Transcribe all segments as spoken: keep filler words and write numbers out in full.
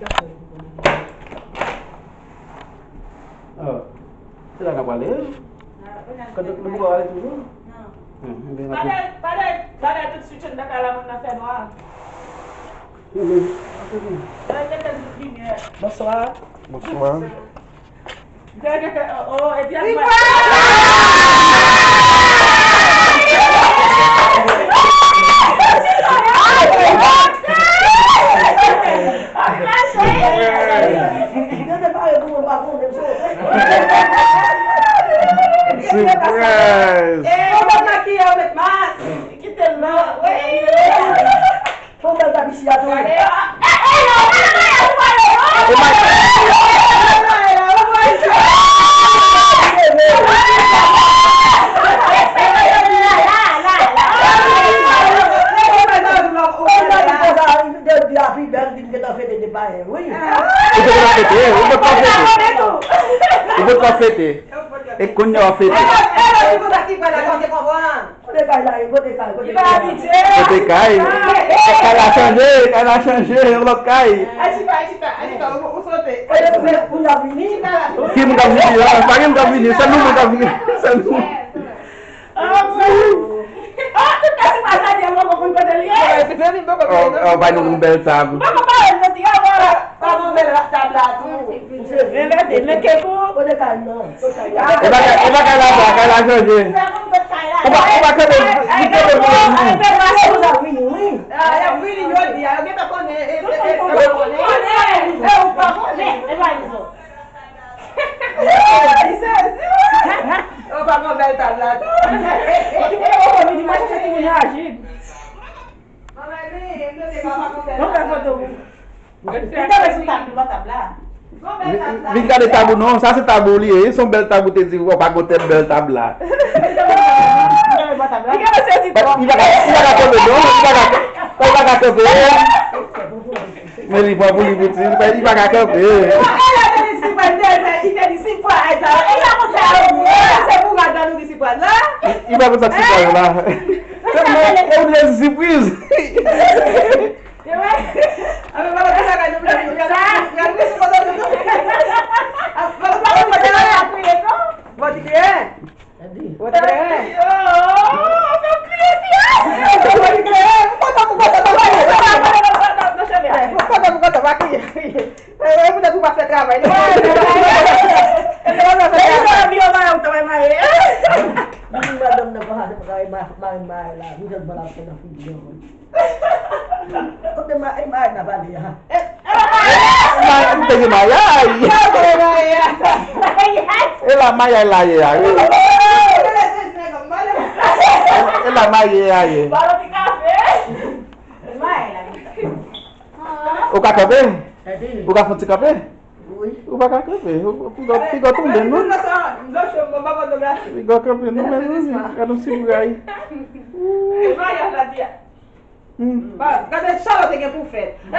Ah, se la n ap prale, wi. Kote nou poko ale toujou? Non. Hmm, enben, n ap... Bagay, bagay, bagay tout switch an nan kay la, moun nan fè nwa. Enben, n ap fè vini. Bagay, mete limyè. Bonswa. Bonswa. Surprise! Fò w bèl tap isi a tou. Depi a pi bèl, li gentan fete depi ayè, wi. Ou te gentan fete, ou pot pa fete. Ou pot pa fete. E kounye a w ap fete. Kote kay la ye? Kote kay? Kote kay? Kote kay? Kay la chanje, kay la chanje, yon lòt kay. Ki moun k ap vini la? Pa gen moun k ap vini, sèl nou menm k ap vini. Sèl nou. Oh, oh, tout pèsonaj la di, mwen konn kote li ye. Oh, oh, bay nou yon bèl tab. Mwen konn pa wè l, mwen di, oh, voilà. Pa bon, bèl tab la tou. Men, men, men, men, ke pou. Kote kay non? Kote kay la? E pa kay, e pa kay la, sa, kay la chanje. Ou pa, ou pa kanpe, ou kanpe pou nou. Ah, y ap vini jodi a, yo gentan konnen, e, e, e, e, ou pa konnen. E pa izo. Ou pa gon bèl tab la tou. Ou pa gon bèl tab la tou. Manman, li, li te ka pa gon bèl tab la tou. Li te sou tab, li pa tab la. Vin gade tab ou non, sa se tab ou li ye. Se yon bèl tab ou te di, ou pa gon tèl bèl tab la. Li pa ka, li pa ka kanpe non, li pa ka, li pa ka kanpe. Men li pran pou li piti, li pa, li pa ka kanpe. Li pa konn sa k sipraz la. Tèlman, e ou vle sipriz. Bon, ti kriye. Bon, ti kriye. Bon, ti kriye. M kontan pou kontan, pa kriye. M kontan pou kontan, pa kriye. E, e, poutèt ou pa fè travay li. E, e, e, e, madanm nan pa mare, mare la, nou tèlman la fè nan figi an. Kote ma, e, ma, na pale a. Ma, m te gen mayay. E la mayay la ye a, wi. E la mayay a ye. Ou ka kanpe? Ou ka fè yon ti kanpe? Ou pa ka kanpe. Ou, ou piga, piga tonbe, non? Piga kanpe, non, mezanmi. Gade yon ti bray. Hmm. Gade chalò te gen pou fèt. E, e,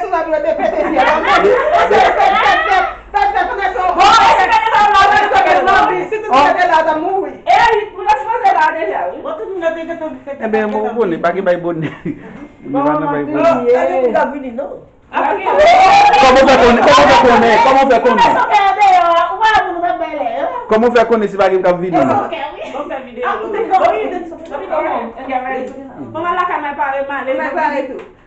sou la, te pete fyèl. Fèt, fèt, fèt, fèt, fèt, fèt, fèt, fèt. Bon, e, si te te la, ta mouri. E, pou nan sipoze la deja, wi. Bon, tout moun te gentan fèt. Enben, mwen konnen, pa gen bay bonè. Mwen pa nan bay bonè. Gade moun k ap vini, non? Kòman w fè konnen? Kòman w fè konnen? Kòman w fè konnen? Kòman w fè konnen si pa gen k ap vini?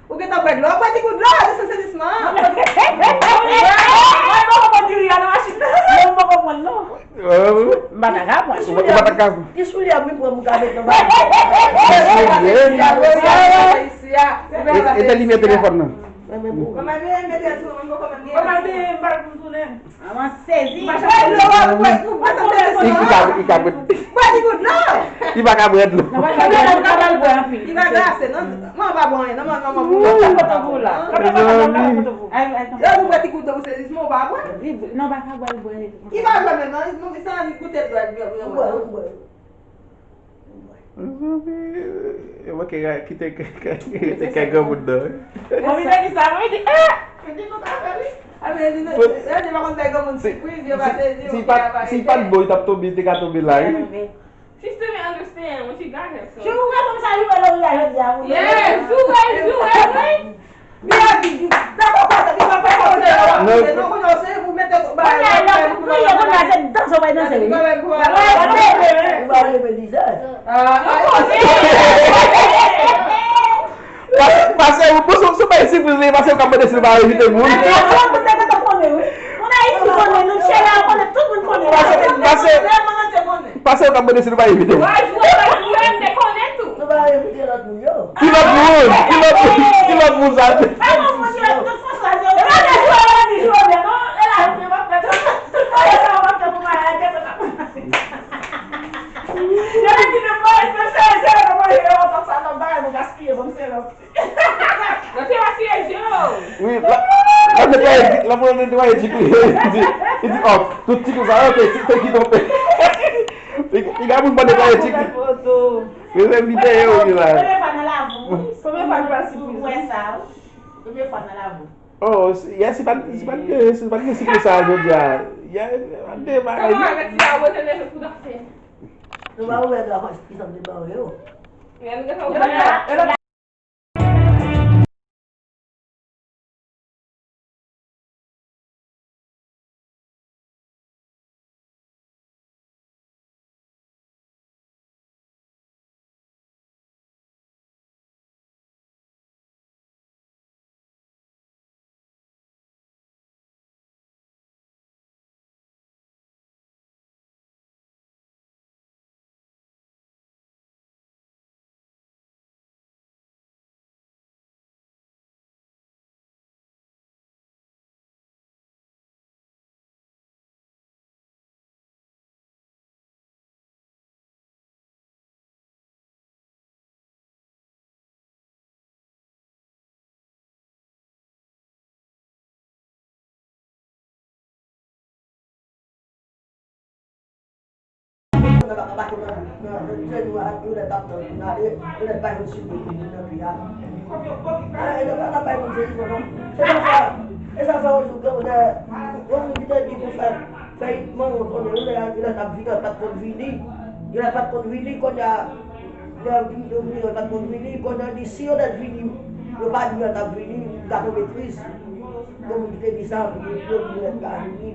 Ou gentan bwè dlo, bwè ti gout dlo, de sansenisman. Mwen poko pran diri a nan machin nan. Mwen poko pran non. M pa ta ka pran. Ou pa ta ka. Ti soulye a, m pran, m ka met nan bagay. Ti soulye. E, e te limyè telefòn nan. Manman, mete sou mwen, poko mete. Manman, mete, m pa pou tounen. Manman sezi. Bwè dlo, bwè, bwè, bwè, bwè. Li, li ka, li ka bwè. Bwè ti gout dlo. Li pa ka bwè dlo. Li pa glase, non. Manman pa bwè anyen, non, manman, manman. Mezanmi. Lè nou bwè ti gout dlo pou sezisman, ou pa bwè? Non, pa ka bwè, bwè. Li pa bwè menm, non, li santi li goute dlo. Mezanmi, e manke kite, kite kè granmoun nan. Mwen vin di sa, mwen di, ah! Mwen di nou ta fè li. A, men li, li pa konn bay granmoun sipriz, yo pa sezi, yo pa sezi. Si l pa t bon, li t ap tonbe, li te ka tonbe la, wi. Sister, mi understand what you got her, so. Jou ou wè kòmsa li wè lè ou la jodi a, wi. Yes, ou wè, ou wè, wi. Li a di, dakò, dakò, dakò. Kounye a, lè w kriye, kounye a, se danse w pral danse, wi. Ou pa rele mizè. Pase, pase, ou, bon, se, se pa yon sipriz li, pase ou ka mande si nou pa envite moun. Tout moun te gentan konnen, wi. Moun Ayiti konnen, nou tchè la, konnen, tout moun konnen. Pase, pase, pase ou ka mande si nou pa envite moun. Nou pa envite lòt moun yo. Ki lòt moun? Ki lòt moun? Ki lòt moun sa? Wi, la, la netwaye, la pou netwaye jik li. Li di, li di, oh, tout ti kou sa yo te, te ki tonbe. Li, li gen moun pa netwaye jik li. Li se videyo li la. Premye fwa nan lavi w, wi. Premye fwa nou pral sipriz. Ou wè sa, wi. Premye fwa nan lavi w. Oh, si, yes, si pa t, si pa t gen, si pa t gen sipriz sa jodi a. Yeah, pa t gen bagay. Kòman avèk ti a wote leve pou danse? Nou pa ouvè la fòs ki sanble ba yo. Nan ba-, anbake nan, nan, nan tren nou a, yo lè t ap tann pou n ale, yo lè bay yon sipri pou moun nan pi a. E, e, yo pa t ap bay moun sipri non. Se sa fè, e sa fè yon jou, gen yon moun ki te di pou fè, fè manman konnen, yo lè, yo lè t ap vini, yo pa t konn vini. Yo lè pa t konn vini, kounye a, lè yo vini, yo vini, yo pa t konn vini, kounye a di, si yo lè vini, yo pa di yo t ap vini, m ka tonbe tris. Gen moun ki te di sa, pou yo di mwen pa vini.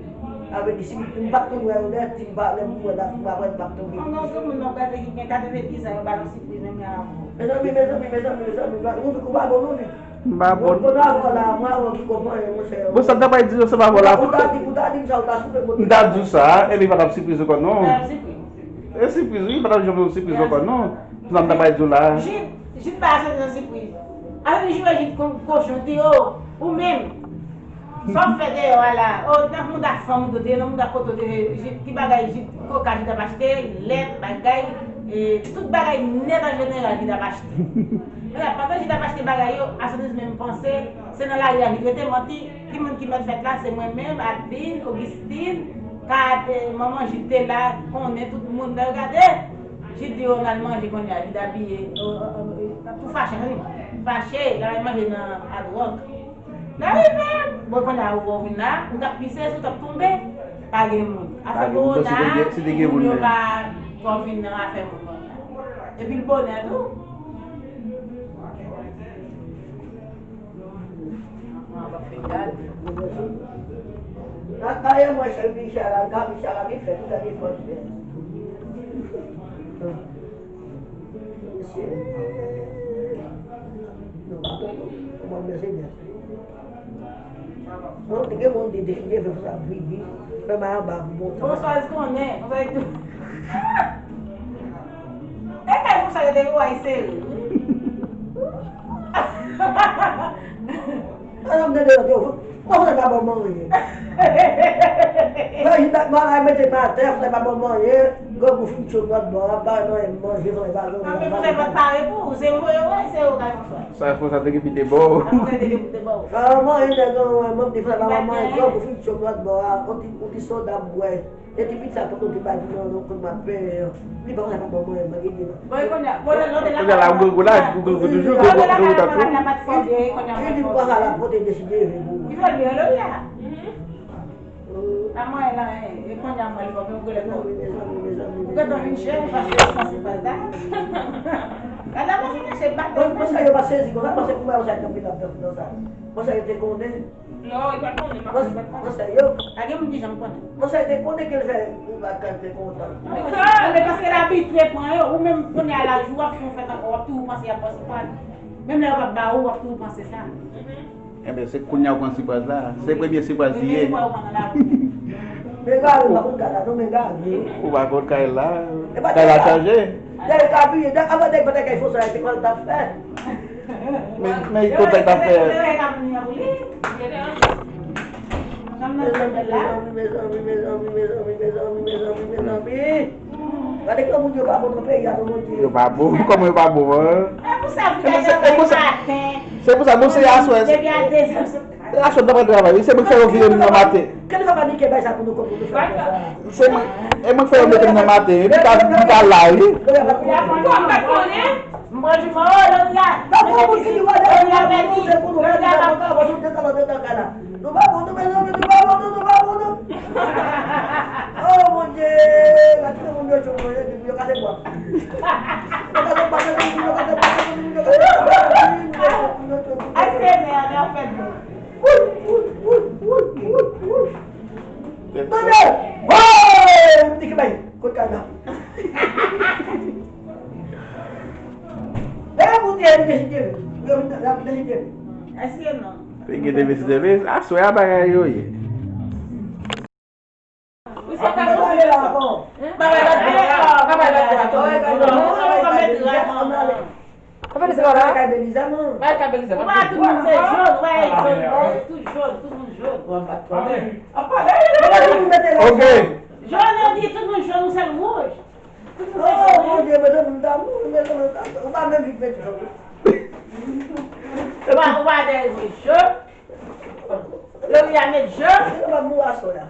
Sa vle di, si m pa t konn wè yo nèt, si m pa, lè m wè dat, m pa wè, m p ap tonbe. An, non, tout moun nan prèske ki gen katrevendiz an, yo ba nou sipriz, menm jan avè w. Mezanmi, mezanmi, mezanmi, mezanmi, nou vin kou pa bon, nou vin. M pa bon. Bon, bon, avè w la, mwen avè w ki konprann, monchè. Bon, sa m ta pral di yo, se pa vòlò. Ou ta di, ou ta di m sa, ou ta souple, bon. M ta di w sa, epi pa t ap sipriz ou konn, non. Pa t ap sipriz. E sipriz, wi, pa t ap janm yon sipriz ankò, non. Sa m ta bay di w la. Jid, Jid pa soti nan sipriz. Alò, li jwe Jid kon kochon, di, oh, ou menm. Sa w fè deyò a la? Oh, nan mouda fanm ou te ye, nan mouda kote ou te ye, Jid, ki bagay Jid, koka Jid ap achte, lèt, bagay, e, tout bagay nèt an jeneral Jid ap achte. Men la, pandan Jid ap achte bagay yo, Asoniz menm panse, se nan lari a Jid rete, manti. Ki moun ki mèt fèt la? Se mwen menm, Adeline, Augustine, Kat, eh, manman Jid te la, konnen tout moun. Lè yo gade, Jid di yo n al manje kounye a, Jid abiye, eh, eh, eh, tou fache, wi. Fache, l al manje nan Hard Rock. Lè rive, bon, kounye a ou wè w vin la, ou t ap pise, si w t ap tonbe, pa gen moun. Afè kowona, moun yo pa twò vin nan afè moun kounye a. Epi l bonè tou. Nan kay mwen se Michel, a ka Michel a vin fè tout an efò fè. Mesye. Non, pa tonton. Kòman mesye byen? Non, te gen moun te deside fè sa vini. Fè may anba pou bon tan. Bonswa, èske konnen? Bonswa, èske... E kay Bonswa yo te wè seri. An, m tande yo, yo, mwen fè pa bon manje. Mwen jis ak malay mete m atè, fè pa bon manje. Grangou fin cho lòt bò a, pa nan manje, fè pa bon manje. Anfen, Bonswa pa pare pou ou, se mwen yo wè, se yo kay Bonswa. Sa fò sa te gen pite bò. Sa fò sa te gen pite bò. Sa mwen, nèg an, mwen, mwen, te fè la, mwen, mwen, gran pou fin chòk lòt bò a, on ti, on ti soda bwè. E ti pit sa, tonton te bay pou mwen, non, kote m ap peye an. Li pa konn sa pa ban mwen, mwen, gen de. Bon, e kounye a, bon, lè, lè, lè, kounye a la, ou grangou la, ou grangou toujou, grangou, grangou tankou. Li di m konsa la, pote deside, vin pou mwen. Li fè byen, lè, la. Pa mwen la, e, e kounye a mwen li fò, men ou genlè fò. Ou gentan vin chè, ou pa chè, ou sanse pa ta. Gade mwen fè se batay. Mwen, mwen sa yo pa sezi konsa, mwen se pou mwen sa yo te vin ap nan sa. Mwen sa yo te konnen. Non, li pa t konnen, m ap di li pa t konnen. Monchè, yo. Pa gen moun ki janm konnen. Monchè, te konnen ke l fè yon bagay te kontan. Monchè, men paske l abitye pran yo, ou menm kounye a laj ou, w ap fè yon fèt ankò, w ap toujou panse y ap pran sipraz. Menm lè yo p ap ba ou, w ap toujou panse sa. Enben, se kounye a w pran sipraz la. Se premye sipraz li ye. Premye sipraz ou pran nan lavi. Men gade, m pa konn gade la, non, men gade. Ou pa konn kay la. Kay la chanje. Dèyè ka piye, dèyè, avan dèyè, dèyè, fò sa, se kòman l t ap fè? Men, men, kote l t ap fè? Mezanmi, mezanmi, mezanmi, mezanmi, mezanmi, mezanmi, mezanmi, mezanmi, mezanmi. Gade kòman moun yo pa bon nan peyi a, non, Bondye. Yo pa bon? Kòman yo pa bon, an? E pou sa, e pou sa, se pou sa, bon, se aswè. Depi a dezè, se aswè, n t ap al travay, wi. Se mwen k fè yo vire m nan maten. Kè nou pa panike, bay sa pou nou, pou nou fè sa. Se mwen, e mwen k fè yo mete m nan maten, wi. Pou ta, pou ta la, wi. Kòm pa konnen. M pran di mò, Loria. Mete pisi. Loria pèdi. Loria pa. Nou pa bon, nou, mezanmi, nou pa bon, nou, nou pa bon, nou. Oh, Bondye, gade moun yo tchon, Bondye, yo kase bwa. Yo kase bwa, yo kase bwa, yo kase bwa. Ay, Senyè, ann fè dlo. Woy, woy, woy, woy, woy, woy. Tande! Woy! M di ki bay, kot kay la? Lè pou te vin deside, yo vin la pou deside. Èske non? Te gen te deside, men aswè a bagay yo ye. Wi, se pa sa. Bagay la, bagay la, bagay la. Sa pa di se pa la? Bagay Belize, non. Bagay ka Belize. Ou pa tout moun se jòn, ou pa jòn, tout jòn, tout moun jòn. Ok. Jòn, yo di tout moun jòn, ou sèl wouj. Tout moun se jòn. Oh, mon Dieu, mezanmi, m ta mouri, mezanmi, m ta mouri. Ou pa menm viv mezanmi. Ou pa, ou pa de jòn. Loria met jòn. Li pa mouri aswè a.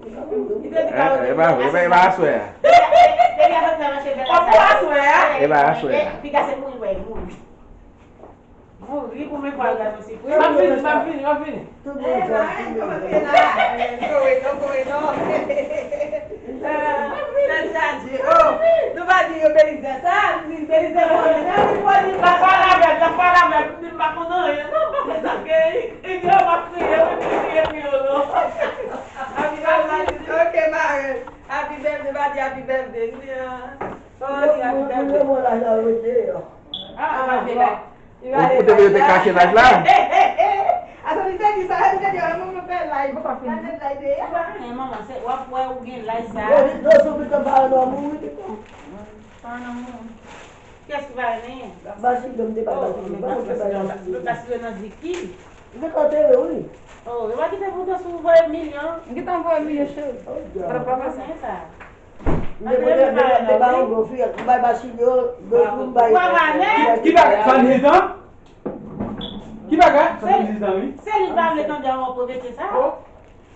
Li te di ka. E pa vre, e pa, e pa aswè a. Depi a fè mache bèl. Ou mouri aswè a? E pa aswè a. Piga se mouri, wè, mouri. Mouri pou men pral gade yon sipriz. M ap vini, m ap vini, m ap vini. Tout moun jòn, tout moun jòn. Kore non, kore non. Tèt chaje. Oh, nou pa di yo Belize sa, nou di Belize konnen. N ap pale avè l, n ap pale avè l, m di m pa konn anyen. Non, pa fè sa, ke Igor m ap kriye, wi, m kriye pou yo, non. Happy birthday, ok, marèn. Happy birthday, pa di happy birthday. N di, ah, oh, n di happy birthday. Mwen, mwen, mwen, laj la rete deyò. Ah, ah, ah. Ou, ou te vle te kache laj la? Atò, li te di sa, li te di, ah, manman fè laj. Ou pa fini. Laj la, laj la. Ou pa anyen, manman, se, w ap wè ou gen laj sa. Bon, li dlo sou pikan pa nan mouri pikan. Pa nan mouri. Kiyès ki pa renmen? Basilio, m te pa Basilio. Basilio nan Ziki. Li te antere, wi. Oh, yo pa kite pou dlo sou voye milyon. M gentan voye milyon, cheri. Oh, diab. Sa pa pase sa. M te mande, m te ba yon gwo fiyèt, m bay Basilio, gwo kou m bay. Ki bagay? Fanny Zizan? Ki bagay? Fanny Zizan, wi. Se li pa vle tande yon pwoveke sa. Oh.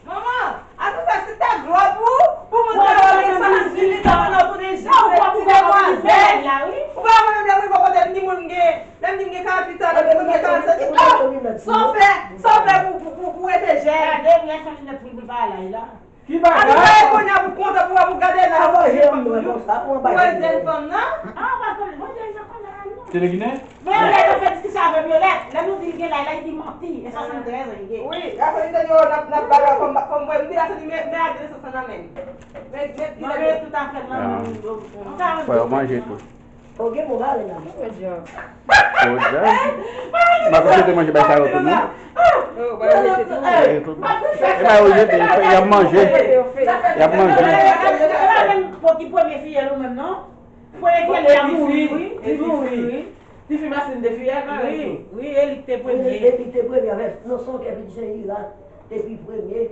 Manman, a tout sa, se ta glwa pou, pou moun sa yo gen san dizuit an, pou de jèn, ti demwazèl. Ou pa konnen menm rive kote m di moun gen, menm di m gen kapital, epi moun gen karannsenk. Oh! Sa w fè, sa w fè pou, pou, pou, pou rete jèn? Gade, m gen san linèt pou l pa laj la. Ki bagay? Ann bay kounye a pou kontan pou wè pou gade la. Pou wè jèn fanm nan. Ah, pa konnen, bon, jèn fanm nan. Se le Ginen? Men Violette ap fè diskisyon avè m, Violette. Lè nou di l gen laj la, li di manti. E swasanntrèz an li gen. Wi, Gason li te di, oh, n ap, n ap bay la fanm, fanm mwen. M di Gason li, men, men adresans lan nan men m. Men, men, men tout afè nan men m. Fò yo manje tou. Ou gen bon mari la. Podyab. M ap rete manje bay sa yo tou, non? E ba yo jete, y ap manje. Y ap manje. Pou ki premye fiyèl ou menm, non? Premye fiyèl li a mouri, wi. Li mouri, wi. Tifi Masin te fiyèl, pa wi, wi, e li te premye. E li te premye avèk, non, se yon kè pitit Ira te pi premye.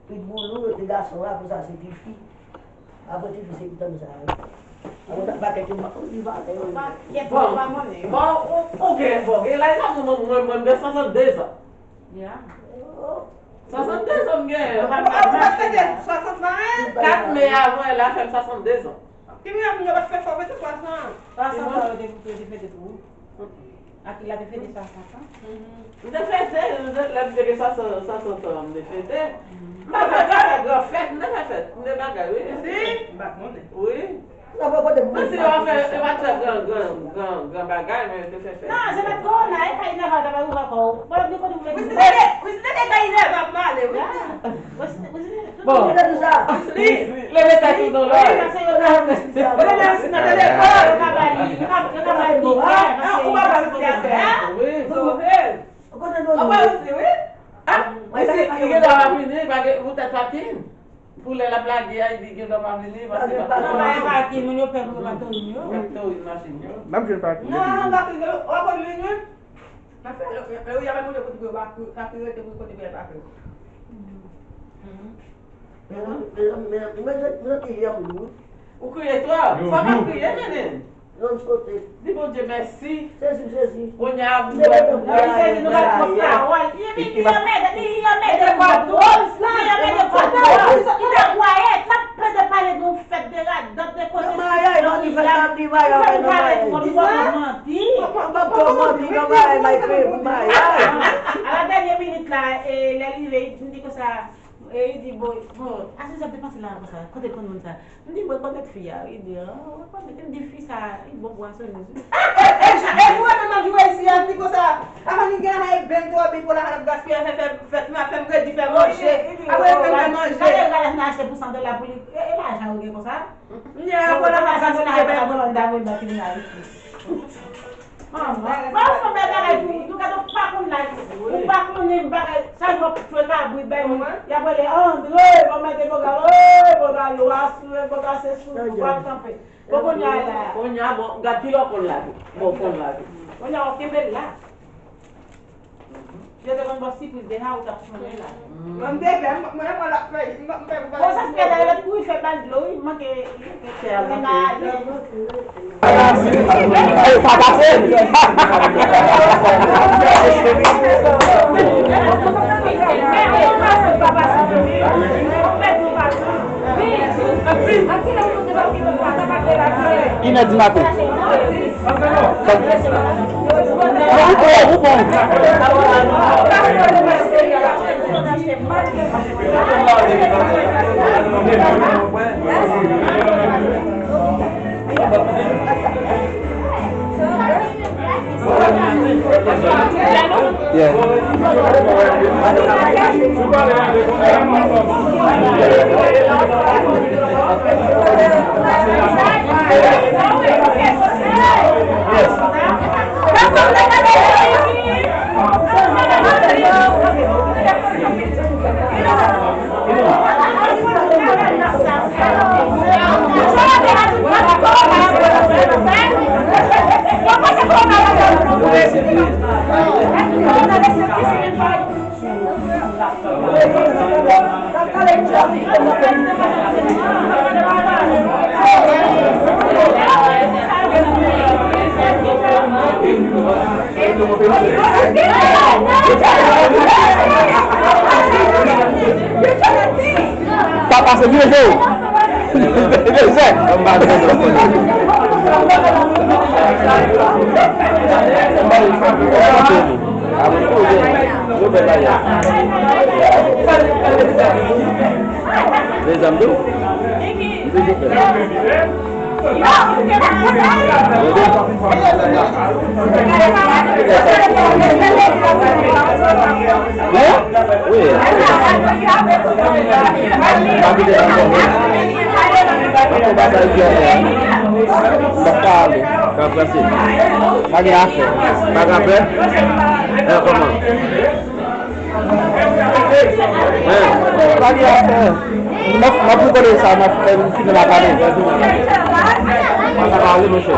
Pitboulou, yo te gason, apre sa, se tifi. Apre tifi, se pitit sa, wi. Apre sa, pakèt yo, li pa, li pa, bon, bon, ou, ou gen, bon, gen laj la, mwen, mwen, mwen, mwen, swasannde zan. Ya. Swasannde zan m genyen. Ou pa fete swasant la, en? Kat me avan, la fè m swasannde zan. Ki mwen ap mwen pa fè fò fete swasant. Swasant an, yo te, yo te fete pou ou. Akila te fete swasant an. M te fete, m te, lè m te gen swasant, swasant an, m te fete. M pa fè, m pa fè gran fèt, m te fè fèt, m te bagay, wi. Si? M pa konnen. Wi. Nan poko de moun. Mwen se yo ap fè, yo pa t fè gran, gran, gran, gran bagay, men yo te fè fè. Non, se pa t korona, e ka inèvan ta pa ouvè kò. Bon, nou konn ouvè. Wi, se te, wi, se te ka inèvan ap pale, wi. Bon. Leve tèt ou nan lòd. Ou pa ba li, ou pa, ou pa ba li kè. Wi. Ou pa ba li, wi. Ah, li gen dwa pa vini, li pa gen, poutèt pa kin. Pou lè l ap lage a, li gen dwa pa vini, paske pa gen pa kin. Pa kin, moun yo pè pou yo pa tourin yo. Pè tourin machin yo. Menm jwenn pa kin. Non, pa kin, w ap konn vin, wi. Nan fè, yo, yo, y ap al montre kote pou yo pa kin, pa kin rete pou kote pou yo pa kin. Mezanmi, mezanmi, mezanmi, mezanmi, mezanmi, mezanmi, mezanmi, mezanmi, mezanmi, Ou kriye twòp. Fò pa kriye, mennen. Yon sote. Di Bondye mèsi. Sezi, sezi. Kounye a, nou wè, nou wè, nou wè. Li sezi, nou wè, nou wè. Li anmède, li anmède kò dwòl. Li anmède kò dwòl. Li ta kwaye, t ap plede pale de yon fèt de radòt, de koze sou fè m pale twòp, li poko manti. Ala dènye minit la, e, lè l rive, li di konsa, e, li di, bon, bon, a se sa te pase la konsa, kote konn moun sa. M di, mwen rekonèt fi a, wi, li di, an, ou rekonèt, m di, fi sa, li bon pou aswè nou. E, e, e, ou wè nan jwe isi a, m di konsa, avan nou gen la, e bèl twò, bi pou la, n ap gaspiye, fè, fè, fè, fè, fè m redi, fè manje. Apre, fè m fè manje. Gade, gade, n achte pou san dola pou li. E, e lajan ou gen konsa? M di, a, pou la, san dola, e pa bon, m ta voye bak li la, wi. Manman, pa fè bagay pou ou, nou gade w pa konn lage. Ou pa konnen bagay, sa yo ap jwe kabrit bay moun. Y ap rele Andre, bon, mete vogal, oy, vogal yo asire, vogal se sou, ou pa kanpe. Bon, kounye a la. Kounye a, bon, gad kilè w konn lage. Bon, w konn lage. Kounye a, w kenbe l la. Yo te konn ba w sipriz deja, ou t ap sonnen la. Mwen, m te fè, m, mwen, mwen, l ap fè, m, m fè pou. Bon, sa se gade lòt kou, fè bal dlo, wi, manke, fè a manke. Sa pase. Inè di maten. Non, ou pran, ou pran. Yeah. Papa se vye jou. Vye zè. Lezanmi. Pa gen afè. Pa gen afè? E, kòman? Mwen, pa gen afè. M ap, m ap rekòte sa, m ap fè m fini la pale. Sa pa ale, monchè.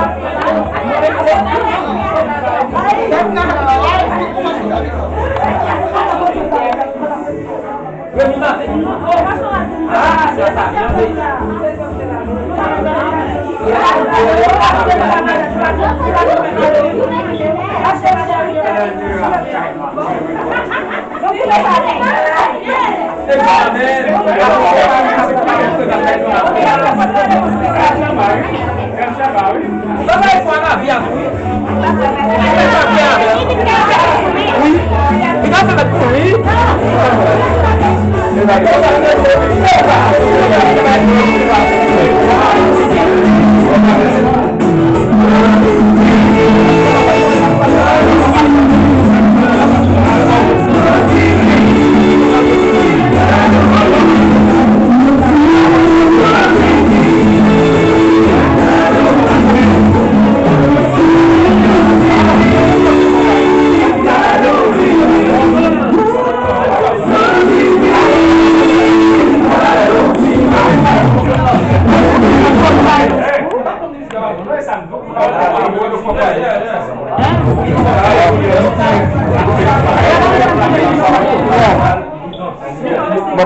Ou pa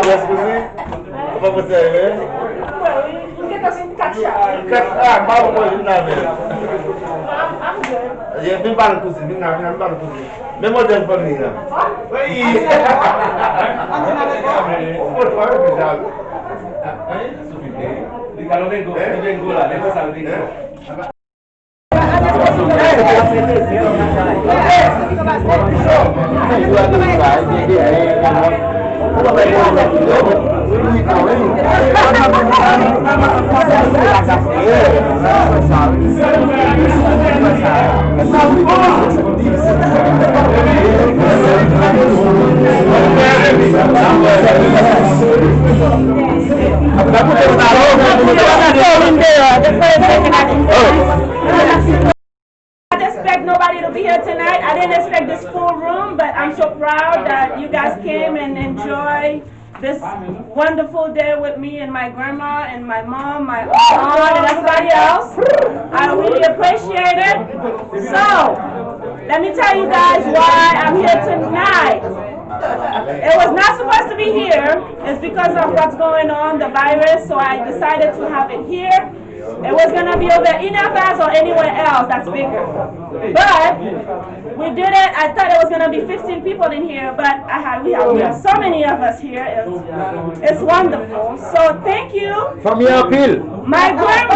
pran kouzen? Ou pa pran sèvè? Kat, ah, m pa pran kouzen nan men. Vin pale kouzen, vin nan, vin pale kouzen. Men modèl fanmi an. Wi. Ou konn fanmi deja. Li ka nan mengo, li mengo la, men konsa l mengo. Not expect nobody to be here tonight. I didn't expect this full room, but I'm so proud that you guys came and enjoy this wonderful day with me and my grandma and my mom, my aunt, and everybody else. I really appreciate it. So, let me tell you guys why I'm here tonight. It was not supposed to be here. It's because of what's going on, the virus, so I decided to have it here. It was gonna be over in Avaz or anywhere else that's bigger. But we did it. I thought it was gonna be fifteen people in here, but I had, we have, we have so many of us here. It's, it's wonderful. So thank you. Fanmi anpil. My grandma,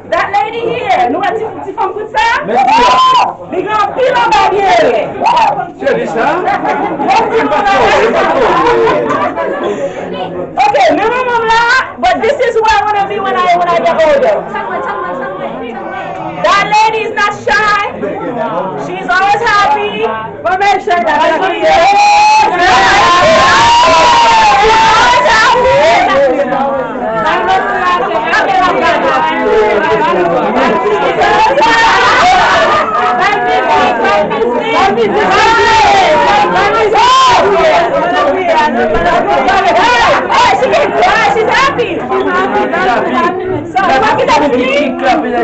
that lady here, nou wè ti, ti fanm kout sa? Li gen anpil anba pye l. Cheri sa? Ok, men manman m la, but this is where I wanna be when I, when I get older. That lady is not shy. She's always happy. But make sure that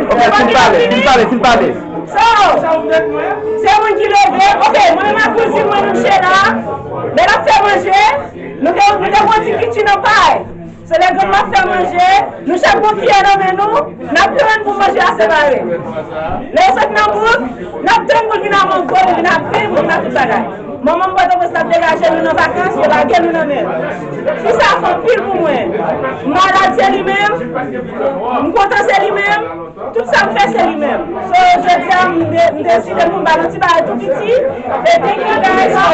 Ok, fin pale, fin pale, fin pale. So, se moun ki leve. Ok, mwen menm ak kouzin mwen, nou chita la. Lè l ap fè manje, nou te, nou te pran ti kiti nan pay. Se lè granm ap fè manje, nou chak pran kiyè nan men nou, n ap tann pou manje a separe. Lè yo sot nan bouk, n ap tann pou l vin ak mango, pou l vin ak pen, pou l vin ak tout bagay. Manman m Pòtoprens t ap degaje nou nan vakans, yo lage nou nan mè. Tout sa fè anpil pou mwen. Malad se li menm, m kontan se li menm. Tout sa m fè se li menm. So, jodi a, m de-, m deside pou m ba nou ti bagay tou piti. E thank you guys for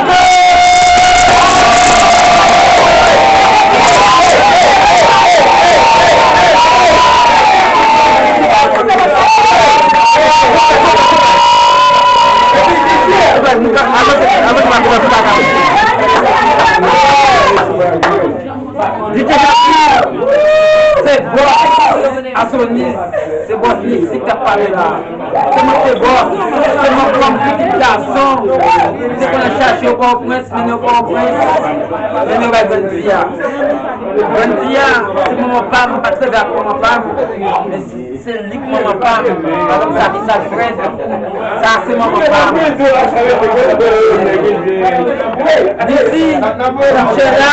DJ Jacques, se bòs, asonis, se bòs mizik k ap pale la. Se mwen ki te bòs, se mwen kòm pitit gason. M te konn al chache Pòtoprens, mennen Pòtoprens, mennen bay Grann Fi a. Grann Fi a, se manman pa m, m pa t leve ak manman pa m. Men se li k manman pa m. Alò sa ki sa k fèt? Sa se manman pa m. Nisi, Michela,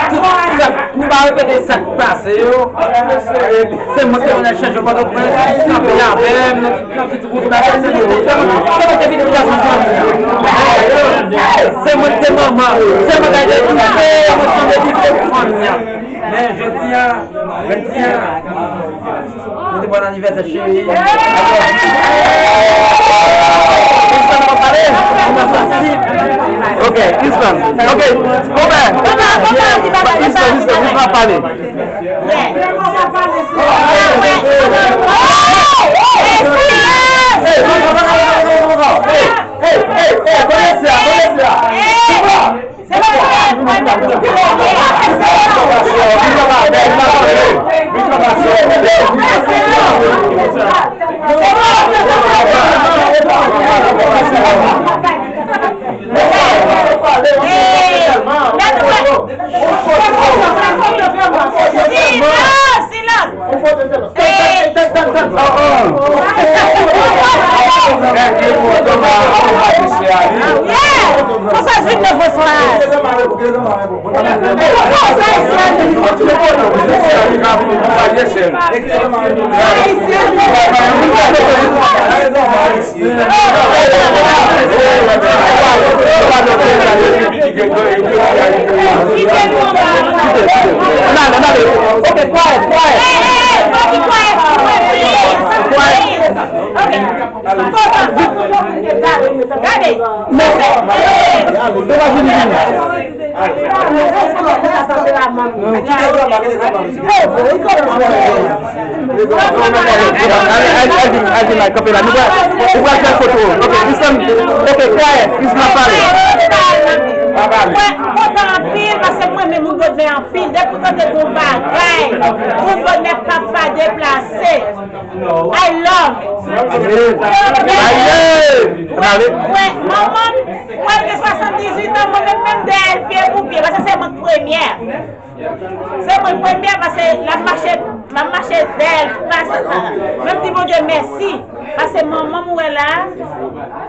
tout sa. Pou m pa repete sa k pase yo, se mwen ki te konn al chanje Pòtoprens, ki kanpe avè m, nan tout wout la, se mwen, se mwen, se mwen ki te vin plas ansanm. Se mwen ki te manman, se mwen ki te tout, se mwen ki te vin pou fanmi an. Men jodi a, jodi a, nou te bon anivèsè cheri. Kingston, nou pale? Ok, Kingston. Ok, Robert. Kingston, Kingston, Kingston ap pale. Hey, hey, hey, hey, konesè, konesè. Silans, silans. Ann ale, ann ale. Ok, quiet, quiet. Quiet. Gade. Al, al, al, al, al, kanpe la. Nou pral, nou pral fè foto. Ok, Kingston, ok, quiet. Kingston ap pale. Mwen kontan anpil paske mwen renmen moun Bòdvè anpil. Depi w tande gon bagay, moun Bòdvè p ap pa deplase. I love. Aye! Wè, wè, manman m, wè, l gen swasanndizuit an, mwen menm, menm dèyè l, pye pou pye, paske se mwen k premyè. Se mwen k premyè, paske l ap mache, m ap mache dèyè l, pase, m ap di Bondye mèsi, paske manman m ou wè la,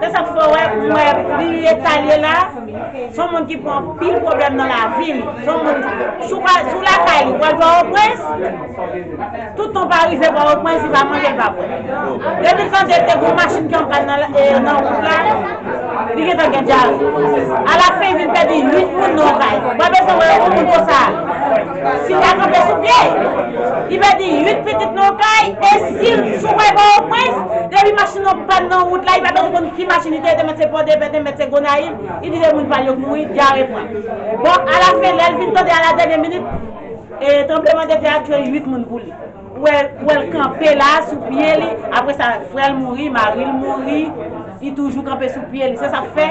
se sa k fè w wè, m wè li eta l ye la. Se yon moun ki pran anpil pwoblèm nan lavi l. Se yon moun, si w pa, si w lakay li, w al Pòtoprens, tout tan w pa rive Pòtoprens, li pa manje, li pa bwè. Depi l tande te gon machin ki anpàn nan, e, nan wout la, li gentan gen dyare. Alafen, li vin pèdi uit moun nan yon kay. W pa bezwen wè yon moun konsa. Si l ta kanpe sou pye, li pèdi uit pitit nan yon kay, e si l, si w wè Pòtoprens, depi machin nan pàn nan wout la, li pa bezwen konn ki machin li te ye, te mèt se Pòdepè, te mèt se Gonayiv, li di se moun pa l yo k mouri, dyare pran. Bon, alafen, lè l vin tande a la dènyè minit, e, tranblemanntè a tiye uit moun pou li. Ou wè, ou wè l kanpe la, sou pye li, apre sa, frè l mouri, mari l mouri, li toujou kanpe sou pye li. Se sa k fè,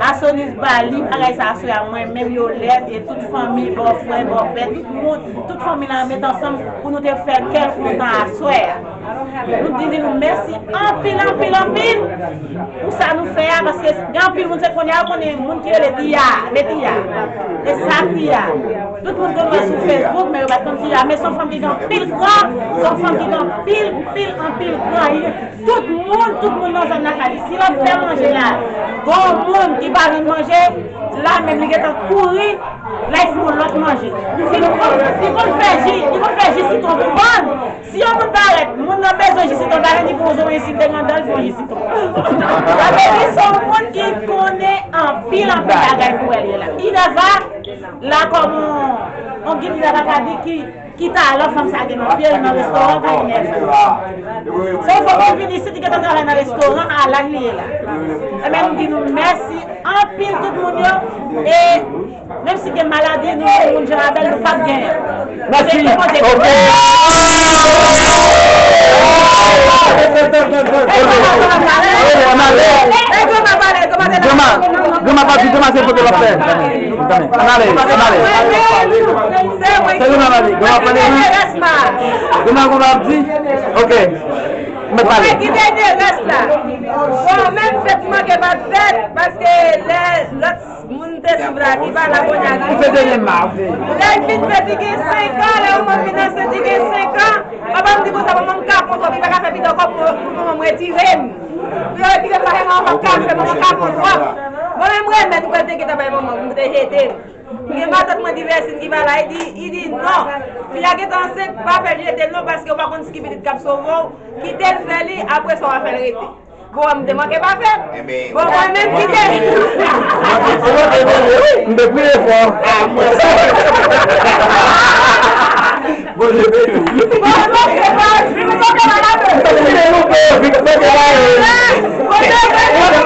Asonis ba li bagay sa aswè a, mwen menm, Yolèt, e tout fanmi, bòfrè, bòpè, tout moun, tout fanmi la met ansanm pou nou te fè kè l kontan aswè a. Nou di, di nou mèsi anpil, anpil, anpil pou sa nou fè a, paske gen anpil moun se kounye a yo konnen moun ki rele Tiya, men Tiya. E sa Tiya. Tout moun konn mwen sou Facebook, men yo pa t konn Tiya. Men se yon fanm ki gen anpil gran, se yon fanm ki gen anpil, pil, anpil gran. Li, tout moun, tout moun nan zòn lakay li. Si l ap fè manje la, gon moun ki pa jwenn manje, la menm li gentan kouri, la l fè yon lòt manje. Si nou konn, li konn fè ji, li konn fè ji sitwon pou vann. Si yon moun parèt, moun nan bezwen ji sitwon, pa vin di pou yon zonmen isit, te nan dan l pou yon ji sitwon. Sa vle di se yon moun ki konnen anpil, anpil bagay pou wè li la. Inèva la kòm yon, yon gid, Inèva ka di ki, ki talan fanm sa gen nan pye l nan restoran ka Inèva. Se yon fanm ki vin isit, li gentan travay nan restoran, a la li ye la. Ebyen, nou di nou mèsi anpil tout moun yo, e Menm si gen maladi, nou menm moun Jan Rabèl, nou p ap genyen. Mèsi. Ok. Ann ale. Granma, granma pa di, granma se foto l ap fè. Ann ale, ann ale. Se granma pa di, granma pale. Granma, granma ap di. Ok. Mwen pale. Mwen ki dènye rès la. Bon, menm fèt manke pa t fèt, paske lè lòt moun te swiv la ki pa la kounye a. Ou fè dènye ma, ok. Lè l fin fè ti gen senk an, lè manman m vin ansent, ti gen senk an. Papa m di konsa, manman m kapon twòp, li pa ka fè pidan kòb pou, pou manman m retire m. Pou yo retire m, paske manman m pa ka fè, manman m kapon twòp. Mwen menm remèd, ou wè, te gentan bay manman m, m te jete l. Gen matant mwen Divèsin ki pa la, li di, li di non. Fi a gentan ansent, pa fè l jete l non, paske w pa konn si ki pitit k ap sove w. Kite l fè li, apre sa w a fè l rete. Bon, m te manke pa fè l. Bon, mwen menm kite l. M te priye fò. Bondye beni w. Bon, mwen se pa, mwen se pa la.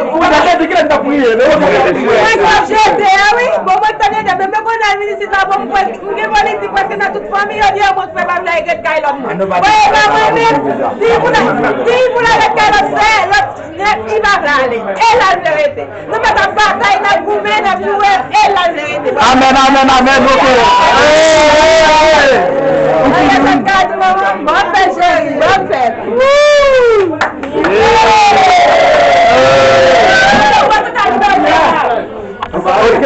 Ou ta di ki lè n t ap priye, men ou ta di. Mwen t ap jete a, wi. Bon, mwen t ap jete, men mwen konn al minis la, bon, mwen, mwen gen politik, paske nan tout fanmi, yo di, yo, mwen fè bagay la, e ret kay lòt moun. Bon, e pa mwen menm, si pou la, si pou la ret kay lòt, se lòt nèt, li pa vle ale. E la l vle rete. Nou pa t ap batay, n ap goumen, n ap joure, e la l vle rete. Amèn, amèn, amèn, ok. Hey! Sa n ka di, manman? Bon fèt, cheri, bon fèt. Woo! Ok.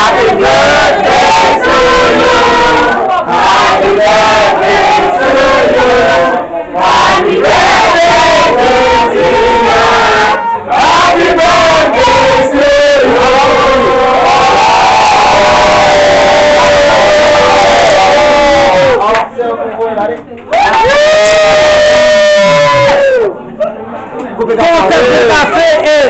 Happy birthday to you. Happy birthday to you. Happy birthday to you. Happy birthday to you. Kòmantè se pase e.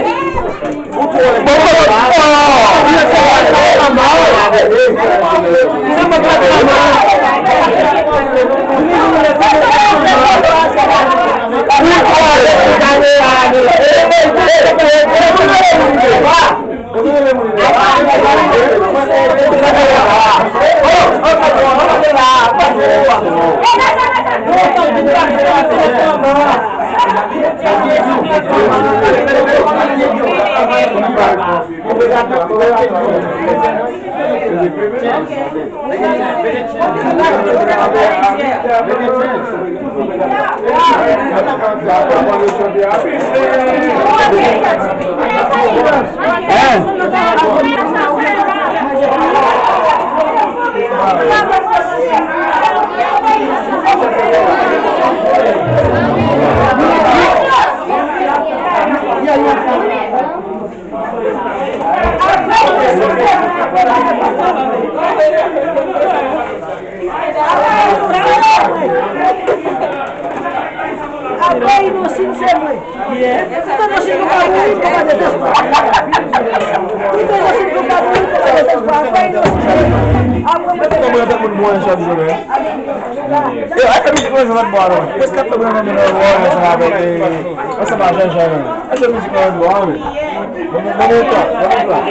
Apre Inosin se mwen. Inosin nou pa mouri, nou pa dezespwa. Inosin nou pa mouri, nou pa dezespwa. Apre Inosin se mwen. Apre Inosin se mwen. Mwen te konprann antann moun mwen chak jounen. Yo, ak mizik mwen jwenn lòt bò a non. Prèske ap mwen nan mwen nan wò ansanm avèk, eh, ansanm a Jean Jean. Èske mizik mwen dwa wi? Bon, bon, bon, bon, bon.